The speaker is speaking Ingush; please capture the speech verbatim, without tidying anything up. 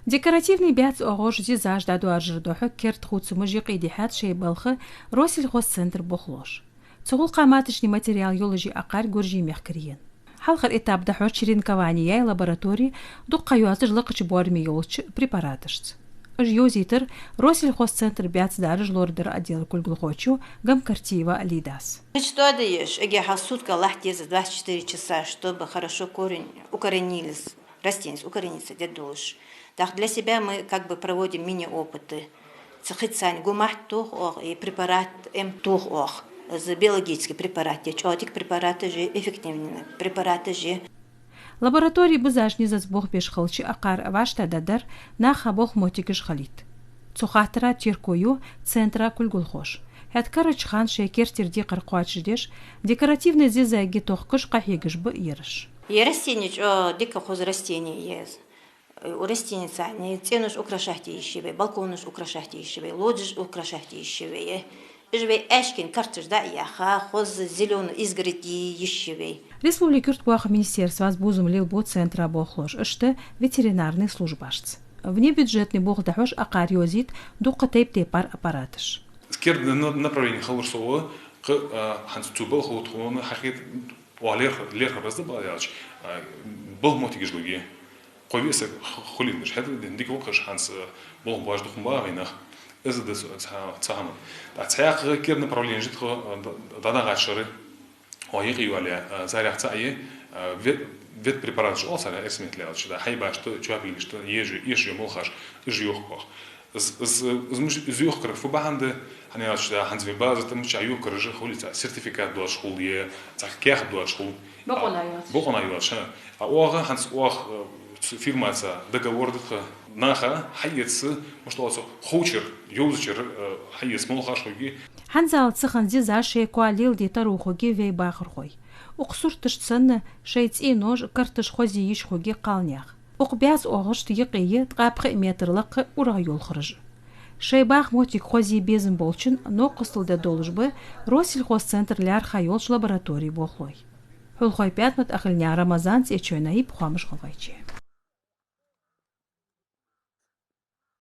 Декоративни баьцоагӀаш, зизаш дӀадоаржара духьа керда хувцамаш юкъедихьад шоай балха Россельхозцентра болхлоша. Цу гӀулакха маточни материал йолаш я акхар Гуржий-Мехка кхераш. Хьалхара этап дӀахьош черенковани яьй лабораторе дукха ха йоацаш лакхача боараме йолча препараташца. Уж йовзийтар Россельхозцентра баьцадараш лорадара отдела кулгалхочо Гамкартиева Лидас. Значит, что да еш, эггара хьалха сутка лахьта деза двадцать четыре часа, чтобы хорошо корень укоренились, растения укорениться дергдолаш. Так, для себя мы как бы проводим мини-опыты. Цхьацца царна гумахьт тох оаха, и препарат М тох оаха. Из биологически препарат я, чӀоагӀа дика препараташ я, эффективни препараташ я. Лабораторе бузаш низаца болх беш хилча, акхар вӀаштӀехьдаргдар наха болх-моттигаш хилийта. Цу хаттара терко ю центра кулгалхоша. ХӀаьта карарча хана шоай керттера декхар кхоачашдеш, декоративни зизаги тохкаш къахьегаш ба ераш. Е растени чӀоагӀа дика хоза растени я из. У растени царна цӀенош украшать де йиш я вай, балконаш украшать де йиш я вай, лоджаш украшать де йиш я вай. Уж вай аьшкан карташ дӀа а яьха, хоза зелёный изгороди йиш я вай. Республика юртбоахама министерствас бувзам лелабу центра болхлоша, иштта ветеринарни службашца. Внебюджетни болх дӀахьош акхар йовзийт дукха тайп-тайпара аппараташ. Керда на-, направлени хилар со ва, кхы, а, хӀанз цу балха тхона хьахет, оаха лерхӀа-, лерхӀаб аз да бала аьлча, а, балха моттигаш лургья. Кхо веса х-, хулин даш. ХӀаьта дика вокхаш хӀанз, а, болх беш дукха ба вайнах. Из да ц-, ца-, цхьа хӀама. ТӀаккха цхьаькха керда направленеш да тхо, а, д-, дӀадахача шера. Хьо юкъе йоалаяь, а, заряг цаӀ я, а, ве-, ветпрепараташ оал царех, эрсий меттала аьлча, да, хьайбашта, чоапилгашта, еш, еш йола молхаш, уж йохк оаха. Из, из, из муш-, из йохкар фу бахьан да, хӀана аьлча, да, хӀанз вай базар тӀа мичахьа йохкараш хулий, цхьа сертификат доацаш хул е, цхьа каьхат доацаш хул. Бокъонца йоацаш. Бокъонца йоацаш, хӀа. А оаха хӀанз оаха, э, ц-, фирмаца договор да тха, наха хьаэца, мишта оал цох, ховчар, йовзачар, э, хьаэца молхаш хургья. ХӀанзалца цхьан зиза шоай коа леладе таро хургья вай бахархой. Укх сурташца санна, шоай цӀенош, карташ хозъе йиш хургья кхалнаьха. Укх баьцоагӀашта юкъе я ткъаь пхи метр лакха урагӀа йолхараш. Шоай баха моттиг хозъе безам болчун новкъостал де долаш ба Россельхозцентра лаьрхӀа йолча лабораторе болхлой. Хулхой ПаьтӀамат, Ахильнян Рамазан, ЦӀечой Наиб, «Хоамаш ГӀалгӀайче».